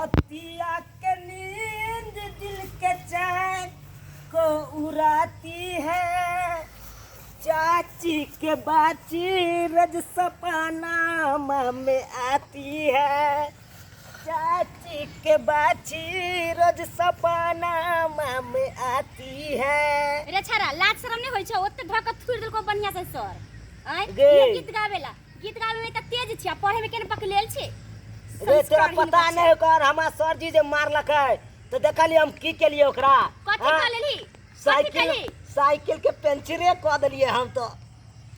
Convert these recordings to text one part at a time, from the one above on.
रतिया के नींद दिल के चैन को उड़ाती है, चाची के बाची रज सपना में आती है, चाची के बाची रज सपना में आती है। रे छारा, लाज शरम नहीं होई छौ? ओते धक थुर देलको बढ़िया से सर। आय गे। ये गीत गावेला, गीत गावे में त तेज छी आ पढ़े में केना पकलेल छी। रे तोरा पता नहीं ओकर, हमरा सर जी जे मारलकै तऽ देखलियै हम की केलियै ओकरा। कथी हाँ? कह लेली? कथी साइकिल केली? साइकिल के पेंचरे कऽ देलियै हम तऽ।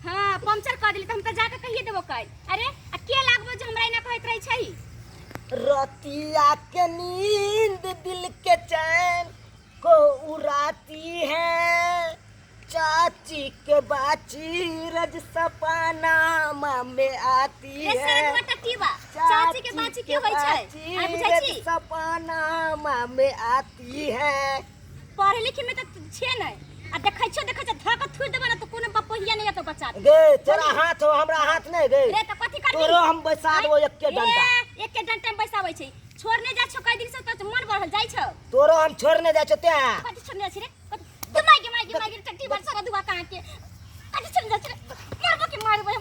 हाँ, पंचर कर देली त हम त जाके कहिए देबो काल्हि। अरे आ के लागबो जे हमरा एना कहैत रहै छै? रतिया के नींद दिल के चैन को उड़ाती है, चाची के बाची रज सपना में आती रे है, सरक टटीबा, चाची के बाची के होई छै? बाची आइ बुझै रज छी? सपना में आती है। पढ़े लिखे में त छे नै आ देखै छो, देखै छो, धक थुर देबो न त कोनो बपहिया नै एतो बचा दे। गे तोरा हाथ हो, हमरा हाथ नहीं गे। रे त कथी करबी? तोरो हम बैसा देबो एके डंटा। ए, एके डंटा में बैसाबै छै। छोड़ने जाइ छौ कई दिन से त मन बढ़ल जाइ छौ। तोरो हम छोड़ने जाइ छौ तें। कथी छोड़ने जाइ छी रे? कथी? गे माय गे माय गे माय गे, टट्टी बार सारा दुआ कहाँ के? कथी छोड़ने जाइ छी रे? मारबो के मारबो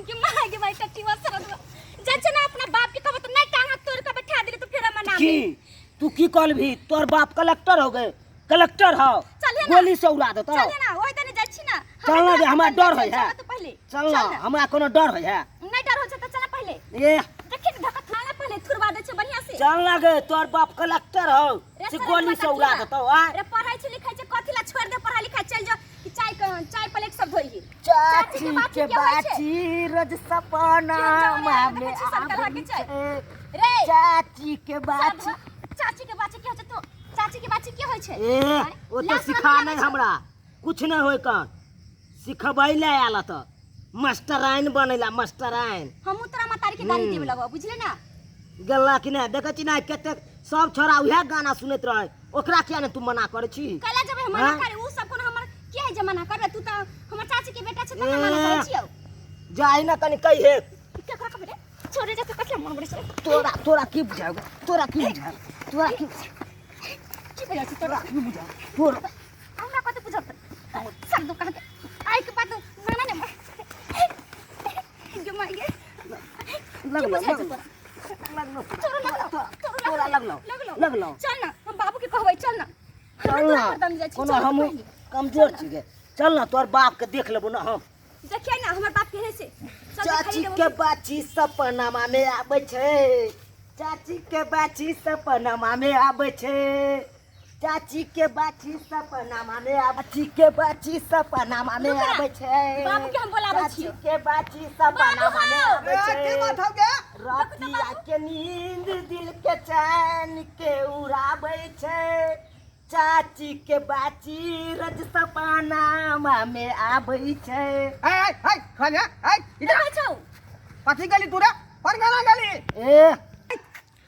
गे माय गे माय, टट्टी बार सारा दुआ जाइ छै ना। अपना बाप के कहबो त नै टांग हाथ तोड़ के बैठा देले त फेर हमर नाम की तू की कहलभी? तोर बाप कलेक्टर हो गए, कलेक्टर हो। चलिए ना। गोली से उड़ा देतो। चलिए ना, ओहि तने जाइ छी ना। चल ना रे, हमरा डर होइ है। चल तो पहिले। चल ना, हमरा कोनो डर होइ है? नहीं डर हो छै त चल पहिले। ए देखि न, धक्का थाना पहिले थुरवा दै छै बढ़िया से। चल ना गे, तोर बाप कलेक्टर हो रे से साला गोली से तोरा उड़ा की देतो। आ रे पढ़ै छै लिखै छै कथी ला छोड़ दे पढ़ाई लिखाई, चल जो कि चाय चाय प्लेट सब धोइही। चाची के बाची के के होइ छै? बाची रज सपना केहन जमाना में देखै छी सब आबै के छै। छै। रे चाची के बाची, चाची के बाची के होइ छै? तो चाची के बाची के होइ छै? ए आँय? ओ तो लाज शरम सिखा लागै नहीं छौ? हमरा कुछ नहीं होय कन सिखबै ले आयल तऽ मास्टराइन बनैला मास्टराइन। हमहूँ तोरा महतारी के गाली देबे लगबो, बुझले ना? गेला कि नहि? देखै छी नहि कतेक सब छोरा उएह गाना सुनैत रहै, ओकरा किया नहि तू मना करै छी? कैला जेबै हम मना आँय? करे? उ सब कोनो हमर के है जे मना करबै? तू तऽ हमर चाची के बेटा छै त मना करै छियौ। जाहि ने कनि कहिहे। केकरा कहबै रे? छोड़े जेतै कथी मन बड़े छै। तोरा तोरा की बुझाय, तोरा की बुझाय, तोरा की की बुझाय छै तोरा? की बुझाय तोरा? हमरा कथी बुझत सब दुकान के आइ के बाद नाना ने गे माय गे। लगलो बुझाय छै लगलो तोरा? लगलो तोरा लगलो? तोरा लगलो? लगलो? लगलो। चल ना, हम बाबू के कहबै, चल ना। चल ना, कोनो हमहूँ कमजोर छी गे? चल ना, तोहर बाप के देख लेबो ना हम। देखिए ना हमर बाप केहन छै। चल चाची देखाइ देबो। के बाची सपनामा में आबै छै, चाची के बाची सपनामा में आबै छै, चाची के बाची सपनामा में आबै, चाची के बाची सपनामा में रुक ना, आबै छै। बाबू के हम बोलाबै चाची छियौ। के बाची सपनामा में बाबू आबै छै। की बात हो गया? रतिया के नींद दिल के चैन के उड़ाबै छै, चाची के बाची रज सपनामा में आबै छै। ए ए ए खाने ए इधर। देखै छौ? कथी गली तू रे? कोन गाना गली? ए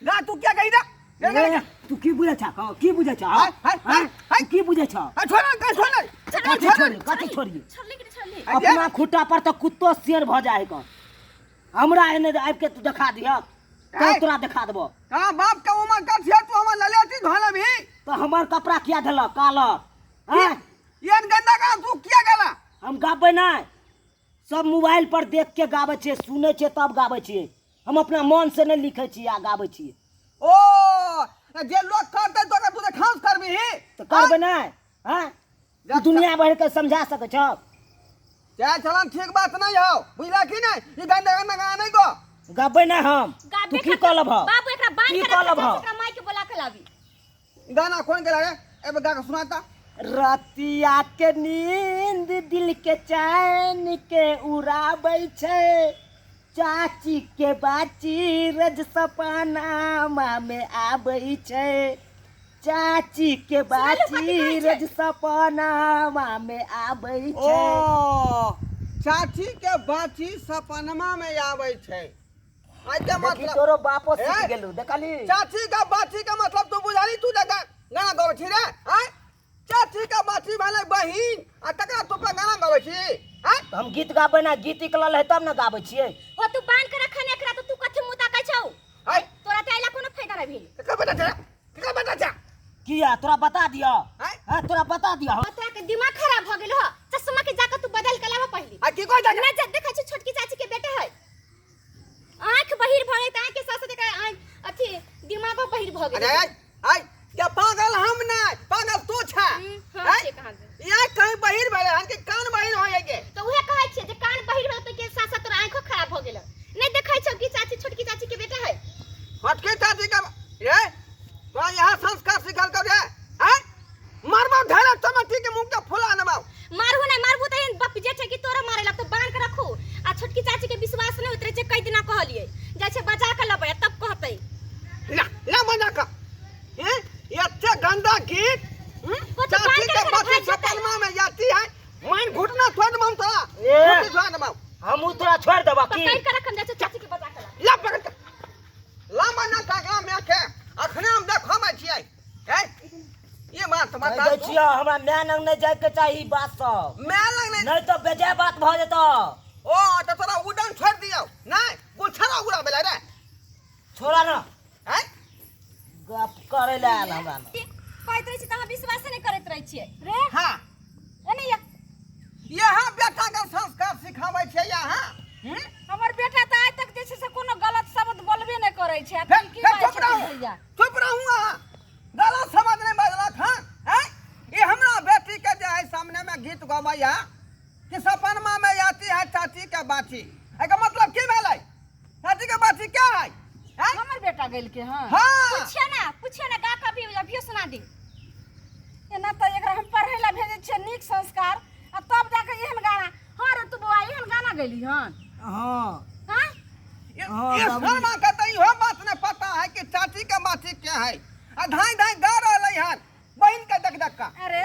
ना तू क्या गई रे? ए, तू की बुझै छ? की बुझै छ? हाय, हाय, हाय, हाय। तू की बुझै छ? छोड़ ना, छोड़ ना। कथी छोड़ी, कथी छोड़ी? छोड़ली कि नहि छोड़ली? अपना खूटा पर तऽ कुत्तो शेर भऽ जाइ कऽ, हमरा एने आबि के तू देखा दिहक तऽ ए। तोरा देखा देबो। कहाँ बाप के उमर कर छियै तू? हमर लले अथी धोले भी। तऽ हमर कपड़ा किया देलक कालर? आँय? ये गंदा गाना तू किया गाला? हम गाबै नहि, सब मोबाइल पर देख के गाबै छियै, सुनै छियै तब गाबै छियै। हम अपना मन से नहि लिखै छियै आ गाबै छियै। ओ जे लोग करतै तोरा तू खास करबी? तऽ करबै नहि? आँय, तू दुनिया भरि के समझा सकै छौ? चाहे चलन ठीक बात नहीं हो, बुझला कि नहीं? ई गंदा गंदा गाना नहीं गो। गाबै नहि हम। गाबे तू की खातिर- कऽ लेबह? बाबू, एकरा बांध की के कऽ रख, लेबह? एकरा माय के बोला के लाबी। गाना कौन के लगे? ए गा के सुनाता। रतिया के नींद दिल के चैन के उड़ाबै छै, चाची के बाची रज सपनामा में आबै छै, चाची के सुनलहुँ कथी बाची कहै छै? रज सपनामा में आबै ओ छै। चाची के बाची सपनमा में आबै छै। आइ के देखी मतलब तोरो बापो सीख ए? गेलू, देखली? चाची के बाची के मतलब तू बुझाली? तू जे गाना गाबै छी रे? आँय, चाची के बाची भेलै बहिन आ तकरा तू पे गाना गाबै छी? आँय? तऽ हम गीत गाबै ना, गीत निकलल है तब ने गाबै छियै। हो, तू बांध के रख ने एकरा, तऽ तू कथी मुँह ताकै छौ? आँय? तोरा तऽ अइला कोनो फायदा ना भेल। केकर बेटा छै? केकर बेटा छै? किया तोरा बता दिया? आँय? हाँ तोरा बता दिया। तोरा के दिमाग खराब भ गेल हो। चश्मा के जाके तू बदल के लावा पहले। आ की कहै छै? ना जा देखै छी छोटकी चाची के बेटा है। आंख बहिर भ गेल त आंख के साथ साथ एकर आंख अथी दिमागो बहिर भ गेल। अरे आय आय क्या पागल हम नहीं, पागल तू छा। हाँ, आय? छै कहाँ से। यहाँ कहीं बहिर भले हन के कान बहिर हो जाएंगे। तो उहे कहै छियै जे कान बहिर भेल तो के साथ साथ तोरा आंखो खराब भ गेल। नहीं देखै छौ कि चाची छोटकी चाची के बेटा है। हटके चाची का रे तो यहाँ संस्कार सिखल कर रे हैं मारबो ढेला टमाटी के मुंह के फुला नबाओ। मारहु नहीं मारबू त एहन बप जे छै कि तोरा मारे लगतो बांध के रखू। आ छोटकी चाची के विश्वास नहीं होइत रहे छै, कई दिना कहलियै जाइ छै बजा के लबै तब कहतै। ला ला बजा का हैं ये एते गंदा गीत। वो तो चाची बांध के के बाती भाग जेतै। सपनमा में जाती है मान घुटना छोड़ दबाम तोरा। ए। घुटना छोड़ दबाम। हमहू तोरा छोड़ देबा की? पकड़ के रखम जाइ छै चाची के बजा के ला। ला पकड़ के ला मना काका में के अखने हम देखबै छियै। हैं ये बात कहि बता दै छियौ हमरा माय लग नहि जाइके चाही ई बात सब। मैं लग नहीं नहीं तो बेजाय बात भऽ जेतौ। ओ तो तोरा उड़न छोड़ दियौ नहीं गुछड़ा उड़ा बेला रे। छोड़ा ना। हैं गप करे ले आयल हमरा न। कहैत रहै छी तऽ अहाँ विश्वास नहि करैत रहै छियै रे। हाँ एने या यहाँ बेटा के संस्कार सिखाबै छै यहाँ। हमर बेटा तऽ आइ तक जे छै से कोनो गलत शब्द बोलबे नहि करै छै। आ फेर तू की फेर बाजै चुप छथिन रहू, भैया? चुप रहू अहाँ। गलत शब्द नहीं बजलक हँ। हैं ये हमरा बेटी के जे है सामने में गीत गबैया कि सपनमा में आती है चाची के बाछी, एकर मतलब की भेलै? चाची के बाछी क्या है? हैं? हमर बेटा गेलकै हँ। हाँ। पूछियो ना, पूछियो ना, गा के अभी अभियो सुना दे। एना तऽ एकरा हम पढ़ै लए भेजै छियै नीक संस्कार आ तब जाके एहन गाना। हाँ रे तू बौआ एहन गाना गैली हन? हाँ। हाँ? ये हाँ, ये बाबूजी। शर्मा के तऽ इहो बात नहीं पता है कि चाची के बाछी क्या है। आ धाई धाई गा रहलै हन बहिन के देख देख का। अरे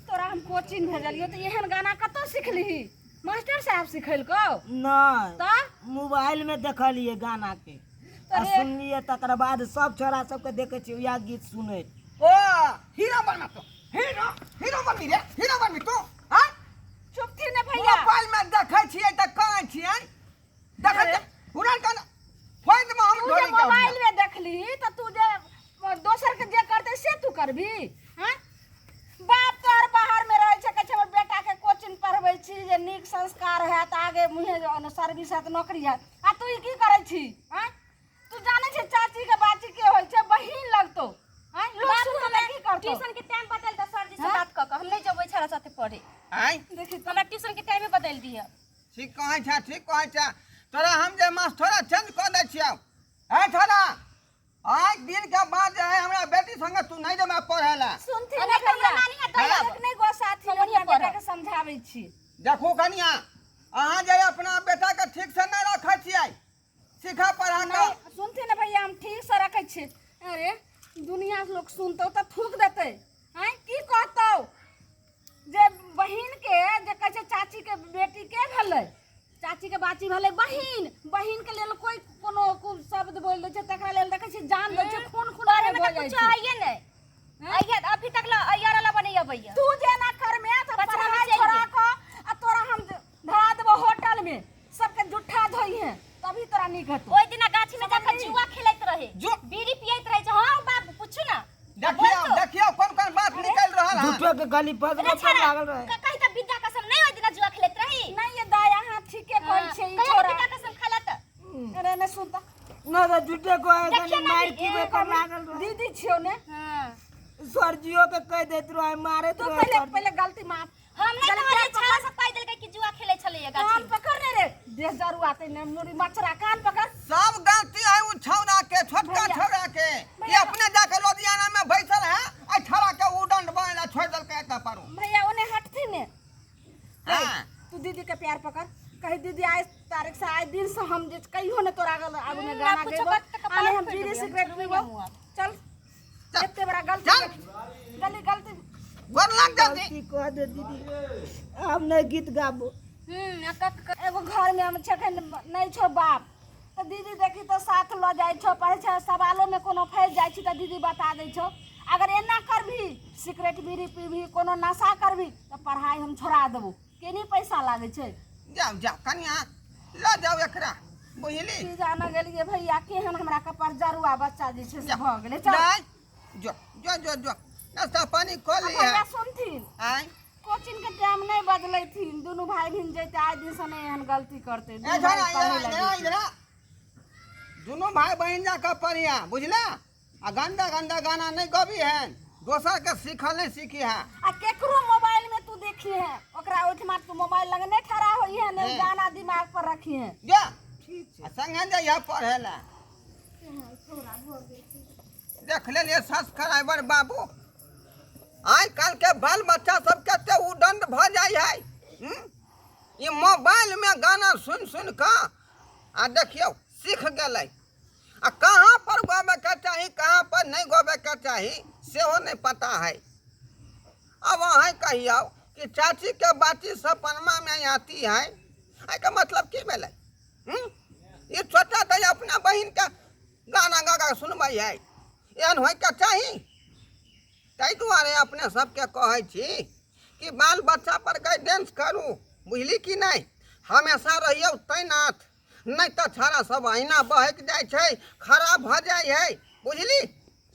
तोरा हम कोचिंग भेजलियो तऽ एहन गाना कतऽ सिखलिही? मास्टर साहब सिखेलकौ? नहि तऽ मोबाइल में देखलियै गाना के आ अरे। सुनलियै, तकर बाद सब छोरा सबके देखै छियै उएह गीत सुनैत। ओ हीरो बनना तो हीरो हीरो बनबी रे, हीरो बनबी तू। हाँ चुप थी ने भैया। मोबाइल में देखै छियै तऽ कहै छियै देखै अरे। उड़न कन फोन में हम तू जे ढोरी के मोबाइल में देखली तऽ तू जे दोसर के जे करतै से तू करबी? हाँ बाप तोहर बाहर में रहै छै, कहै छै हमर बेटा के कोचिंग पढ़बै छी जे नीक संस्कार हैत, आगे मुँहे सर्विस हैत, नौकरी हैत, आ तू ई की करै छी? हाँ तू जानै छै चाची के बाची के होइ छै, बहिन लगतौ। हाँ लोग बाबू, सुनतौ हमरा तऽ की करतौ? ट्यूशन के टाइम बदल दे सर जी से हाँ? बात कऽ कऽ हम नहीं जेबै छड़ा साथे पढ़े। आँय देखी हमरा ट्यूशन के टाइमे बदल दिअ। ठीक कहै छै, ठीक कहै छै। तोरा हम जे मास्टर चेंज कऽ दै छियौ। है छोरा आज दिन के बाद जे है हमरा बेटी संगे तू नहीं जेबे पढ़े ला। सुनथिन अरे ने तऽ हमरा भैया? नानी हाथ दऽ एक नहि गो साथी हम ओहिए अपना बेटा पढ़ब। के समझाबै छी। देखू कनिया अहाँ जे अपना बेटा के ठीक से नहीं रखै छियै सिखा पढ़ा के। नहीं सुनथिन ने भैया, हम ठीक से रखै छियै। अरे दुनिया के लोग सुनतौ तऽ थूक देतै। आँय की कहतौ जे बहिन के जे कहै छै चाची के बेटी के भेलै, चाची के बाची भेलै बहिन, बहिन के लेल कोई कोनो शब्द बोलि दै छै तकरा लेल देखै छियै जान दै छै, खून खून पढ़े में भऽ तऽ जाइ कुछो छै। आइए नहि। आइए अभी तक ला अय्यर वाला बनै अबैया। तू जेना करमे तऽ बचपन में पढ़ाई चलि छोड़ा गेल। कऽ आ तोरा हम धरा देबो होटल में, सबके जुट्ठा धोइहे तभी तोरा नीक हेतौ। ओहि दिना गाछी में जाकर समझली? जुआ खेलैत रहे, जु- बीड़ी पियैत रहे छै। हाँ बाबू पूछू ना। देखियौ बोल तो। देखियौ कोन कोन बात निकलि रहल हन। झूठो के गली अरे पर छाड़ा, लागल रहे। कहीं तऽ विद्या कसम नहीं ओहि दिना जुआ खेलैत रही। नहीं ये दाय अहाँ ठीके कहै हाँ, छियै ई कहिया छोरा। विद्या कसम खेलत? अरे नहि सुनता। न तऽ झूठे को है देखियौ गली ना मार कि की पर लागल रहे। दीदी छियौ ने। हाँ। सरजियो के कहि दैत रहे मारैत तू रहे पहिले सरजी। पहिले गलती माफ। हम नहीं गलती कहलियै, पकड़। छाड़ा सब पाइ देलकै कि जुआ खेलै छलैया कान गाछी में। पकड़ ने रे, देह जरुआ ते ने मुड़ी मचरा कान पकड़। सब गलती है उ छौड़ा के, छोटका भैया। छौड़ा के। ये भैया। अपने जाके लुधियाना में बैसल है आ छौड़ा के उडंड बना छोड़ देलकै एतऽ पर। भैया ओने हटथिन ने। हाँ। तू दीदी के प्यार पकड़, कही दीदी आज तारीख से आज दिन से हम जे कहियो ने तोरा आगू आगू में गाना कुछो गेबो, बात तऽ कपार आने हम फोड़ि बीड़ी देबै, हम सिगरेट छोड़बै पीबो। नहि आब। चल चल। एते बड़ा गलती चल। गली गलती गोर लाग जल्दी। गलती कह दे दीदी, हम नहीं गीत गाबो। आ कक एगो घर में हम छखन नहीं छो बाप तो दीदी देखी तो साथ ल जाइ छो, पढ़ै छै सवालो में कोनो फंसि जाइ छी तऽ दीदी बता दै छो। अगर एना करबही सिगरेट बीड़ी पीबही कोनो नशा करबही तऽ पढ़ाई हम छोड़ा देबो। केनी पैसा लागै छै? जाओ जाओ कनिया ल जाओ एकरा। बुझली? की जाने गेलियै भैया, केहन हमरा कपार जरुआ बच्चा जे छै से भऽ गेलै। चल। नहीं, जो जो जो जो, नाश्ता पानी कऽ आ लिहे। भैया सुनथिन, आँय? कोचिंग के टाइम नहीं बदलैथिन, दुनू भाई बहिन जैते, आइ दिन से नहीं एहन गलती करते। ए दुनू छोड़ा, भाई पढ़ै इधर लए आ, जेतै। इधर आ। दुनू भाई बहिन जाकऽ पढ़िया, बुझला? आ गंदा गंदा गाना नहीं गबी है, दोसर के सीखल नहीं सीखी है। आ केकरो मोबाइल में तू देखी है, ओकरा ओहिठमा तू मोबाइल लग नहीं ठड़ा होई है, नहीं हम्म। गाना दिमाग पर रखी है। जा। ठीक छै। आ संगे जइहा पढ़े ला। देख लेलियै सब्सक्राइबर बाबू, आइ काल्हि के बाल बच्चा सब कते उदंड भऽ जाइ है। हम्म? ई मोबाइल में गाना सुनि सुनि कऽ आ देखियौ सीख गेलै, आ कहाँ पर गबैके चाही, कहाँ पर नहि गबैके चाही, सेहो नहि पता है। अब अहाँ कहियौ कि चाची के बाती सपनमा में आती है, एहिके मतलब की भेलै? हम्म? ई छोटा तऽ अपना बहिनके गाना गा गा सुनबै है, एहन होइके चाही? ताहि दुआरे अपने सबके कहै छी कि बाल बच्चा पर गाइडेंस करू, बुझली कि नहि? हमेशा रहियौ तैनात, नहि तऽ छाड़ा सब अहिना बहकि जाइ छै, खराब भऽ जाइ है, बुझली?